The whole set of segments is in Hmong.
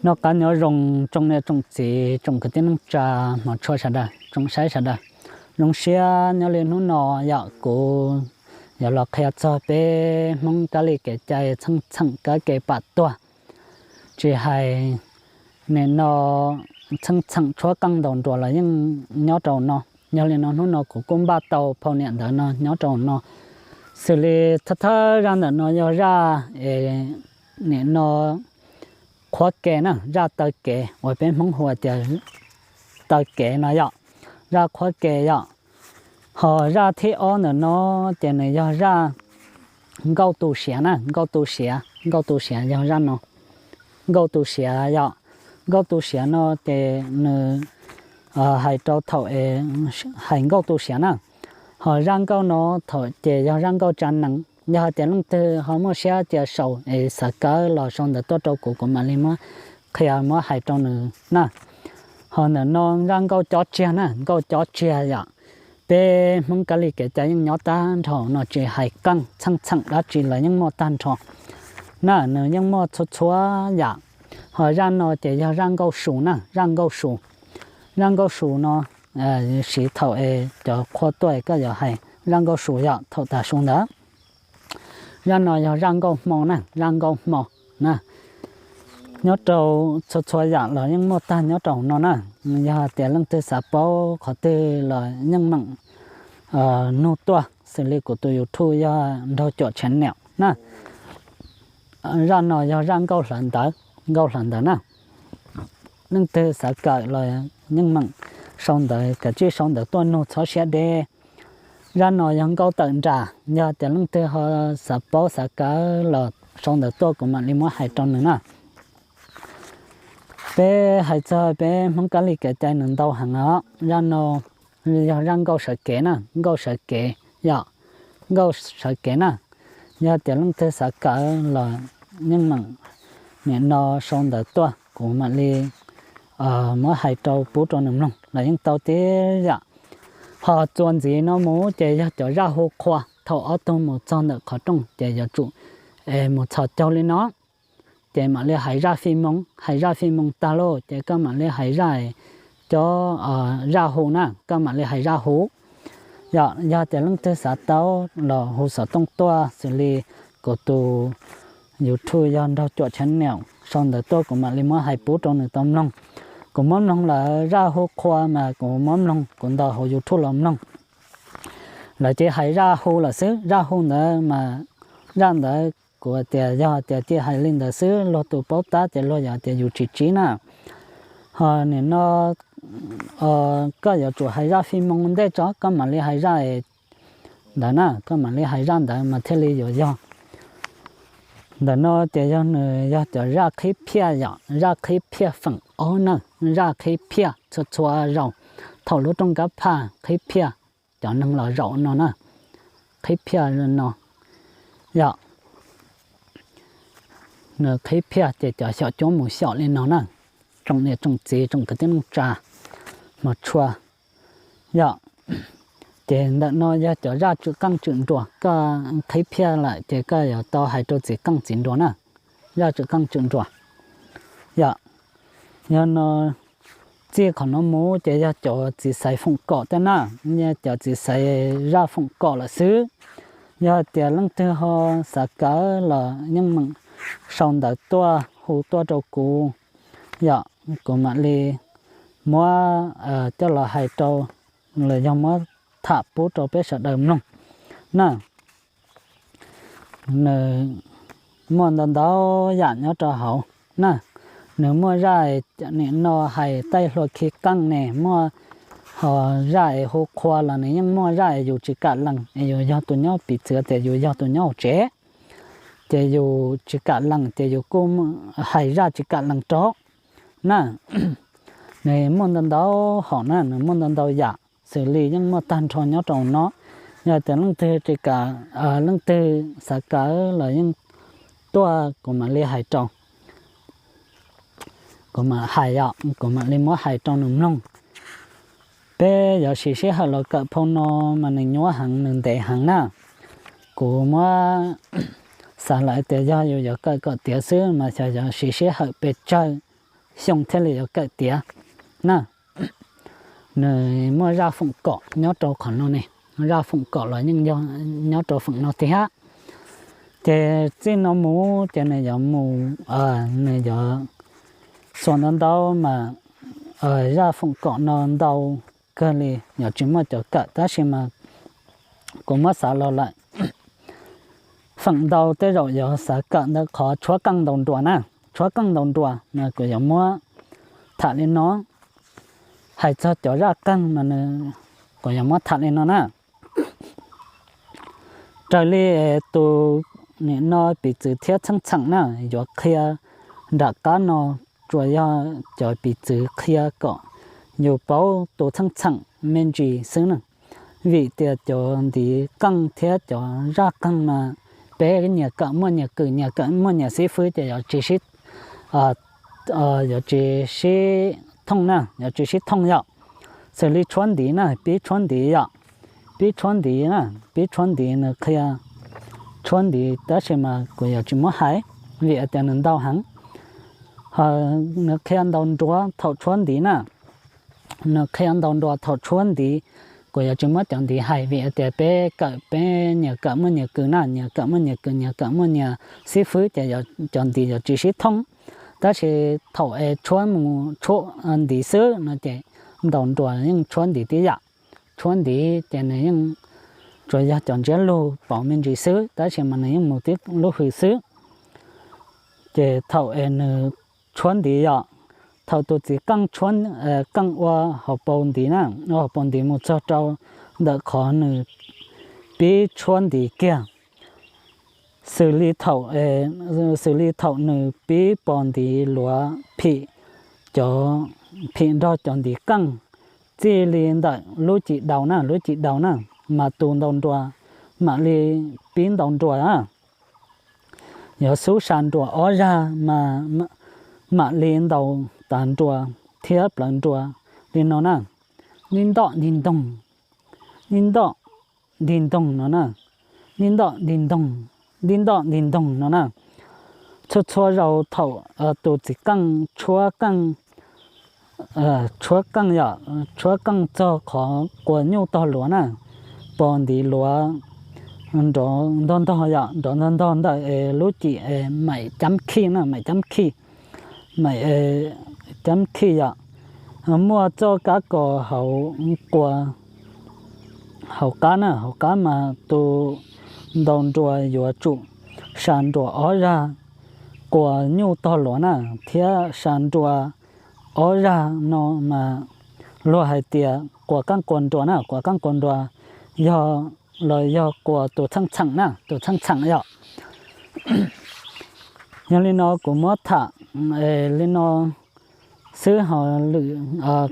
Noj qab nyob zoo tsoom niam tsoom txiv tsoom kwv tij neej tsa hmov tshua sawv daws, tsoom saib sawv daws. Zoo siab nyob li hnub no yom, kuv yuav los qhia txog peb Hmoob kab li kev cai txheej txheem kab ke pam tuag. Tsis hais nim no txheej txheem tshuab qeej ntaus nruas los yeej nyob rau no. Yog li no hnub no kuv kuj npaj tau phau niam ntawv no nyob rau no. Xws li thawj thawj zaj ntawm no yog zaj es nim no qhuab ke na, zaj taw kev uas peb Hmoob hu tias taw kev no yom, zaj qhuab ke yom. Ho zaj thib ob ntawm no ces nws yog zaj nkauj tu siav na, nkauj tu siav, nkauj tu siav yog zaj no. Nkauj tu siav yom, nkauj tu siav no ces nws hais rau thaum es hais nkauj tu siav na. Ho zaj nkauj no thaum ces yog zaj nkauj tsa nees, yog hais tias leej twg ho muaj siab cia sau es xav kawv los sau ntawv tuaj rau kuv, kuv mam li muab qhia muab hais rau nws na. Ho ntawm no zaj nkauj cob tsiag na, nkauj cob tsiag yom. Peb Hmoob kab li kev cai yeej nyob tag nrho no, tsis hais qeej txheej txheem dab tsi los yeej muaj tag nrho na, nws yeej muaj txhua txhua yam. Ho zaj no ces yog zaj nkauj su na, zaj nkauj su. Zaj nkauj su no siv thaum es cov qhua tuaj koj yuav hais zaj nkauj su yom, thaum tas su ntawd. Zaj no yog zaj nkauj hmo na, zaj nkauj hmo na. Nyob rau txhua txhua yam los yeej muaj tag nyob rau no na. Yog tias leej twg xav paub qhov twg los yeej meem nug tuaj, xws li kuv tus YouTube yog Nraug Cuam Channel na. Zaj no yog zaj nkauj hlawv ntawv, nkauj hlawv ntawv na. Leej twg xav kawm los yeej meem sau ntawv, kav tsij sau ntawv tuaj nug txhob siab deb. Zaj no yog nkauj tawm nras, yog tias leej twg ho xav paub xav kawm los sau ntawv tuaj kuv mam li muab hais rau nws na. Peb hais txog peb Hmoob kab li kev cai nws ntau heev os. Zaj no yog zaj nkauj sawv kev na, nkauj sawv kev yom, nkauj sawv kev na. Yog tias leej twg xav kawm los yeej meem nim no sau ntawv tuaj kuv mam li muab hais rau pub rau nws mloog los yeej tau tib yam. Ho txuas ntxiv no mus ces yog cov zaj hu qhua, thaum ob tug mus txog ntawm qhov rooj ces yuav tsum mus txhos caug li no, ces mam li hais zaj fij moo, hais zaj fij moo tag lauj ces koj mam li hais zaj, cov zaj hu na, koj mam li hais zaj hu. Yog, yog tias leej twg xav tau los hu xov tooj tuaj xws li kuv tus YouTube yog Nraug Cuam Channel, sau ntawv tuaj kuv mam li muab hais pub rau nws tau mloog. Kuv muab mloog lawv zaj hu qhua mas kuv muab mloog kuv ntaus hauv YouTube los mloog. Lawv ces hais zaj hu lawm xwb, zaj hu ntawd mas zaj ntawd kuv tias yog tias cia hais li ntawd xwb luag tus paub tab ces luag yuav tias yus tsis tsib na. Ho nim no koj yuav tsum hais zaj fij moo ntej tso koj mam li hais zaj ntawd na, koj mam li hais zaj ntawd mas thiaj li yuav yog. Ntawm no ces yog nws yog cov zaj qhib phiaj yom, zaj qhib phiaj feem ob na, zaj qhib phiaj txhua txhua zaus thaum lub rooj kab phaj qhib phiaj, cov neeg los zaum no na, qhib phiaj no yom. Nws qhib phiaj ces cov xyaum cuab mus xyaum li no na, tsoom niam tsoom txiv tsoom kwv tij neej tsa hmov tshua yom. Ces ntawm no yog cov zaj tswm qeej tswm nruas, koj qhib phiaj lawm ces koj yuav tau hais rau txiv qeej txiv nruas na, zaj tswm qeej tswm nruas yom. Yog no txij qhov no mus ces yog cov txiv xaiv foom kom tej na, yog cov txiv xaiv zaj foom kom lawm xwb. Yog tias leej twg ho xav kawm los yeej meem sau ntawv tuaj hu tuaj rau kuv yom, kuv mam li muab coj los hais rau los yog muab tham pub rau peb sawv daws mloog na. Nws muaj ntau ntau yam nyob rau hauv na. Nws muaj zaj nim no hais taij hlua khi qeej ne, muaj ho zaj es hu qhua los nws yeej muaj zaj es yus tsis kam lees es yus yog tus nyob piv txwv tias yus yog tus nyob hauv tsev, ces yus tsis kam lees ces yus kuj hais zaj tsis kam lees rau na. Nws muaj ntau ntau hom na, nws muaj ntau ntau yam, xws li yeej muaj tag nrho nyob rau no. Yog tias leej twg tsis kam, leej twg xav kawm los yeej tuaj kuv mam li hais rau, kuv mam hais yom, kuv mam li muab hais rau nws mloog. Peb yuav siv sij hawm los kawm phau no mas nws nyuaj heev nws ntev heev na. Kuv muab xav lawm tias yog yus yuav kawm kom tiav xwb mas xyov yuav siv sij hawm pes tsawg xyoo thiaj li yuav kawm tiav na. Nws muaj zaj foom kom nyob rau qhov no ne, zaj foom kom los yeej yog nyob rau feem no tiag. Ces txij no mus ces nws yuav mus, nws yuav xuas ntau ntau mas zaj foom kom no ntau kawg li, yuav tsis muaj cov kawm, tab sis mas kuv muab xav los lawm, feem ntau tej zaum yuav xav kawm ntawm qhov tshuab qeej ntaus nruas na. Tshuab qeej ntaus nruas no kuv yuav muab tham li no. Hais txog cov zaj qeej no, kuv yuav muab tham li no na. Raws li tus nim no piv txwv thiab txheej txheem na yuav qhia nram qab no, tsuas yog cov piv txwv qhia kom yus paub tus txheej txheem me ntsis xwb na. Vim tias cov ntiv qeej thiab cov zaj qeej mas peb nyias kawm muaj nyias kws, nyias kawm muaj nyias xib fwb ces yuav tsis sib, yuav tsis sib thooj na, yuav tsis sib thooj yom. Xws li tshuab ntiv na, pib tshuab ntiv yom, pib tshuab ntiv na, pib tshuab ntiv nws qhia tshuab ntiv tab sis mas kuv yuav tsis muab hais vim tias nws ntau heev. Nws qhia ntaus nruas thaum tshuab ntiv na, nws qhia ntaus nruas thaum tshuab ntiv, kuv yuav tsis muab cov ntiv hais vim tias peb kawm peb nyias kawm muaj nyias kws na, nyias kawm muaj nyias kws, nyias kawm muaj nyias xib fwb ces cov ntiv yuav tsis sib thooj. Tab sis thaum es tshuab mus tshuab ntiv xwb no ces ntaus nruas yeej tshuab ntiv tib yam. Tshuab ntiv ces nws yeej tsuas yog cov ntsiab lus pauv me ntsis xwb tab sis mas nws yeej mus tib lub hws xwb. Ces thaum es nws tshuab ntiv yom, thaum tus txiv qeej tshuab, qeej ua hauv paus ntiv na, ua hauv paus ntiv mus txog rau ntawm qhov nws pib tshuab ntiv kiag, xws li thaum, xws li thaum nws pib pos ntiv luav phim, cov phim nrog cov ntiv qeej, txij li ntawm lub cim daus na, lub cim daus na, mas tus ntaus nruas mam li pib ntaus nruas na. Yuav xub sa nruas ob zag mas mam li ntaus tav nruas thiab plawv nruas li no na. Nij ntob nij ntoog, nij ntob nij ntoog no na, nij ntob nij ntoog, nij ntob nij ntoog no na. Txhua txhua zaus thaum tus txiv qeej tshuab qeej, tshuab qeej yom, tshuab qeej txog qhov quas nyuj tog luav na, pos ntiv luav nrov ntog ntog yom, nrov ntog ntog ntawm lub cim maim cab khij na, maim cab khij, maim cab khij yom. Muaj txoj kab kos hauv quas, hauv qab na, hauv qab mas tus ntaus nruas yuav tsum sa nruas ob zag quas nyuj tog luav na, thiab sa nruas ob zag no mas luag hais tias quas qeej quas nruas na, quas qeej quas nruas yog los yog quas tus txheej txheem na, tus txheej txheem yom. Yog li no kuv muab tham li no xwb ho lwm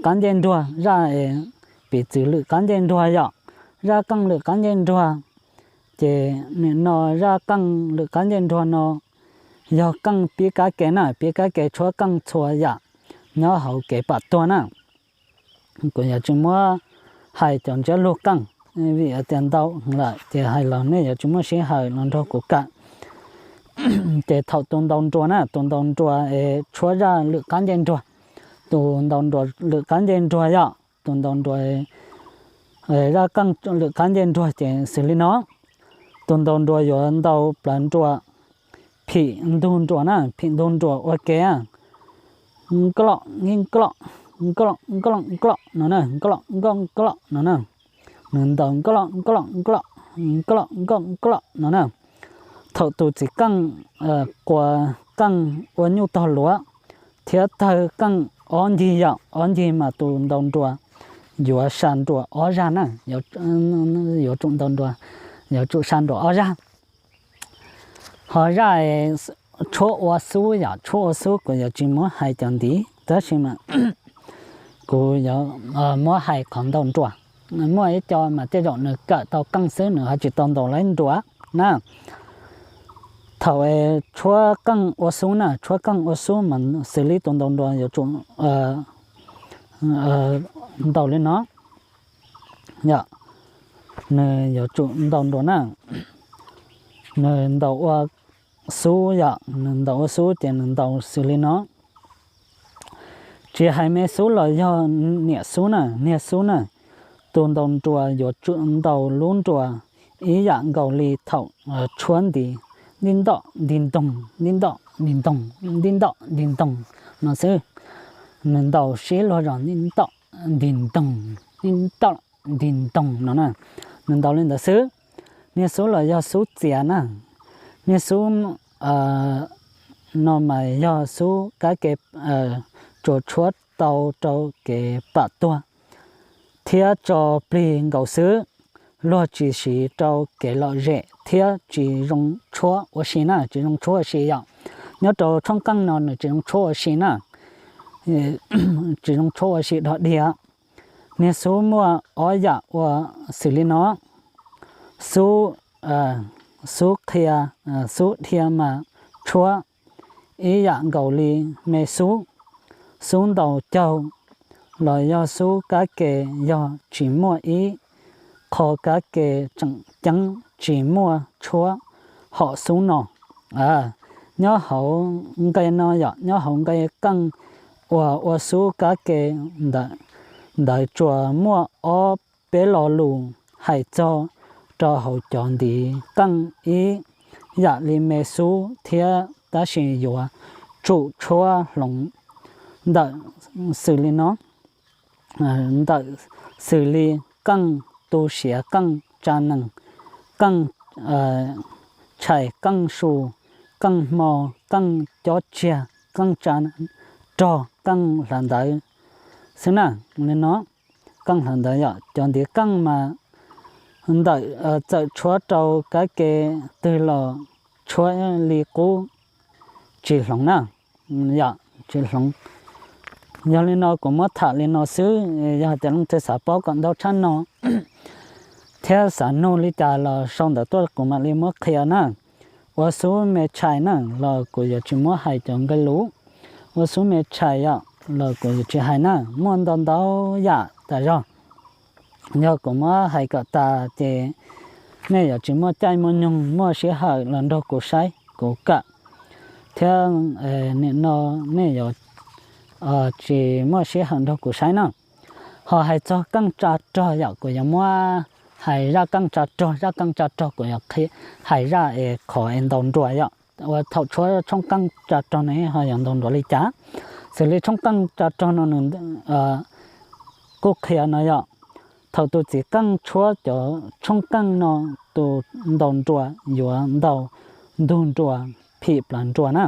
qab ncej nruag zaj, piv txwv lwm qab ncej nruag yom, zaj qeej lwm qab ncej nruag. Ces nim no zaj qeej lwm qab ncej nruag no yog qeej pib kab ke na, pib kab ke tshuab qeej txhua yam nyob hauv kev pam tuag na. Kuv yuav tsis muab hais cov ntsiab lus qeej vim tias ntau lawm ces hais los nej yuav tsis muaj sij hawm los nrog kuv kawm. Ces thaum tus ntaus nruas na, tus ntaus nruas es tshuab zaj lwm qab ncej nruag, tus ntaus nruas lwm qab ncej nruag yom, tus ntaus nruas, zaj qeej lwm qab ncej nruag ces xws li no. Tus ntaus nruas yuav ntaus plawv nruas, phim ntug nruas na, phim ntug nruas ua ke, nkloj nij nkloj, nkloj nkloj nkloj no na, nkloj nkloj nkloj no na. Nws ntaus nkloj nkloj nkloj, nkloj nkloj nkloj no na. Thaum tus txiv qeej quas qeej ua nyuj tog luav thiab tawg qeej ob ncig yom, ob ncig mas tus ntaus nruas yuav sa nruas ob zag na, yuav tsum ntaus nruas, yuav tsum sa nruas ob zag. Ho zaj tshuab ua xub yom, tshuab ua xub kuv yuav tsis muab hais cov ntiv tab sis mas kuv yuav muab hais qhov ntaus nruas. Muaj ib co mas tej zaum nws kawm tau qeej xwb nws ho tsis tau ntaus laib nruas na. Thaum tshuab qeej ua xub na, tshuab qeej ua xub mas xws li tus ntaus nruas yuav tsum ntaus li no yom, nws yuav tsum ntaus nruas na, nws ntaus ua xub yom, nws ntaus ua xub ces nws ntaus xws li no. Tsis hais me xub los yog niam xub na, niag xub na, tus ntaus nruas yuav tsum ntaus lub nruas ib yam nkaus li thaum tshuab ntiv, nti ntom nti ntoog, nti ntom nti ntoog, nti ntom nti ntoog no xwb. Nws ntaus sib luag zog nti ntom nti ntoog, nti ntom nti ntoog no na. Nws ntaus li ntawd xwb. Niag xub los yog xub txias na. Niag xub no mas yog xub kab ke tsuas tshuab tau rau kev pam tuag thiab tso plig nkaus xwb. Luag tsis siv rau kev lom zem thiab tsis zoo tshuab ua si na, tsis zoo tshuab ua si yom. Nyob rau tshuab nqeej no nws tsis zoo tshuab ua si na, tsis zoo tshuab ua si dhog dhia. Niag xub muaj ob yam ua xws li no. Xub, xub qhia, xub dhia mas tshuab ib yam nkaus li me xub. Xub ntaus caug los yog xub kab ke, yog tsis muaj ib qho kab ke tseem ceeb tsis muaj tshuab hom xub no. Nyob hauv nqe no yom, nyob hauv nqe qeej uas ua xub kab ke ntawd tsuas muaj ob peb lo lus hais txog rau hauv cov ntiv qeej ib yam li me xub thiab, tab sis yuav tsum tshuab hloov ntawm xws li no, ntawm xws li qeej tu siav, qeej tsa nees, qeej tshais, qeej su, qeej hmo, qeej cob tsiag, qeej tsa rog, qeej hlawv ntawv xwb na. Li no, qeej hlawv ntawv yom, cov ntiv qeej mas ntawm txawm tshuab rau kab ke twg los tshuab li qub tsis hloov na, yom, tsis hloov. Yog li no kuv muab tham li no xwb, yog hais tias leej twg xav paub kom ntau tshaj no thiab xav nug li cas los sau ntawv tuaj kuv mam li muab qhia na. Ua xub me tshais na los kuv yuav tsis muab hais cov nqe lus, ua xub me tshais yom los kuv yuav tsis hais na, muaj ntau ntau yam tas zog. Yog kuv muab hais kom tas ces nej yuav tsis muaj caij muaj nyoog muaj sij hawm los nrog kuv saib kuv kawm, thiab nim no nej yuav tsis muaj sij hawm nrog kuv saib na. Ho hais txog qeej tsa rog yom, kuv yuav muab hais zaj qeej tsa rog, zaj qeej tsa rog kuv yuav hais zaj es qhov es ntaus nruas yom, ua thaum tshuab tshoob qeej tsa rog no ho yuav ntaus nruas li cas. Xws li tshoob qeej tsa rog no nws kuj qhia no yom, thaum tus txiv qeej tshuab cov tshoob qeej no, tus ntaus nruas yuav ntaus ntug nruas phim plaws nruas na,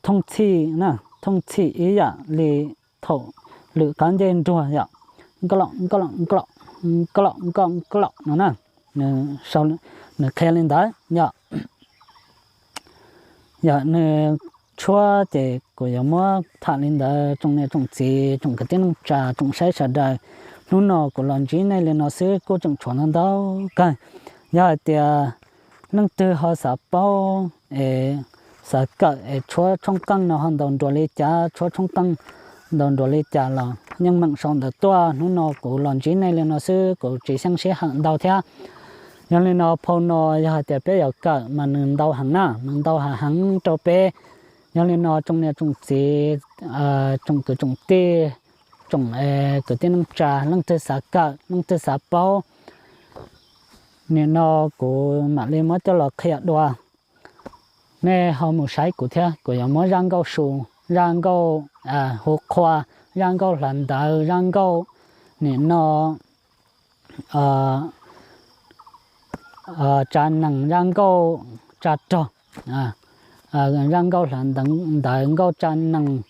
thooj txhij na, thooj txhij ib yam li thaum lwm qab ncej nruas yom, nklom nklom nklom nklom nklom nklom no na. Nws qhia li ntawd yom. Yog nws tshuab ces kuv yuav muab tham li ntawd. Tsoom niam tsoom txiv, tsoom kwv tij neej tsa, tsoom saib sawv daws, hnub no kuv los ntsib nej li no xwb kuj tseem tshuav ntau ntau kawg. Yog hais tias leej twg ho xav paub es xav kawm es tshuab tshoob qeej no ho ntaus nruas li cas, tshuab tshoob qeej ntaus nruas li cas los yeej meem sau ntawv tuaj. Hnub no kuv los ntsib nej li no xwb, kuv tsis xyeej sij hawm ntau thiab. Yog li no phau no yog hais tias peb yuav kawm mas nws ntau heev na, nws ntau heev heev rau peb. Yog li no tsoom niam tsoom txiv, tsoom kwv tsoom tij, tsoom kwv tij neej tsa, leej twg xav kawm leej twg xav paub, nim no kuv mam li muab coj los qhia dua. Nej ho mus saib kuv thiab, kuv yuav muab zaj nkauj su, zaj nkauj hu qhua, zaj nkauj hlawv ntawv, zaj nkauj nim no tsa nees, zaj nkauj tsa rog, zaj nkauj hlawv ntawv, nkauj tsa nees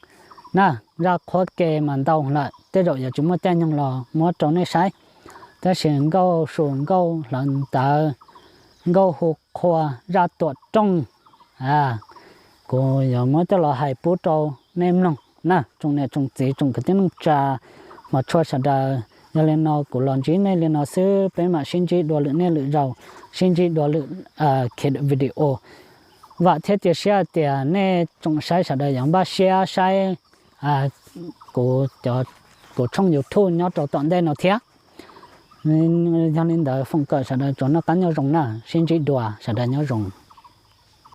na, zaj qhuab ke mas ntau lawm, tej zaum yuav tsis muaj caij nyoog los muab rau nej saib. Tab sis nkauj su, nkauj hlawv ntawv, nkauj hu qhua, zaj tuam rooj, kuv yuav muab coj los hais pub rau nej mloog na, tsoom niam tsoom txiv, tsoom kwv tij neej tsa, hmov tshua sawv daws. Yog li no kuv los ntsib nej li no xwb, peb mam sib ntsib dua lwm niaj lwm zaus, sib ntsib dua lwm video. Vam thiab cia siab tias nej tsoom saib sawv daws yuav npaj siab saib kuv, kuv tshooj YouTube nyob rau tom ntej no thiab. Yog li ntawd foom kawm sawv daws tsuas noj qab nyob zoo na, sib ntsib dua, sawv daws nyob zoo.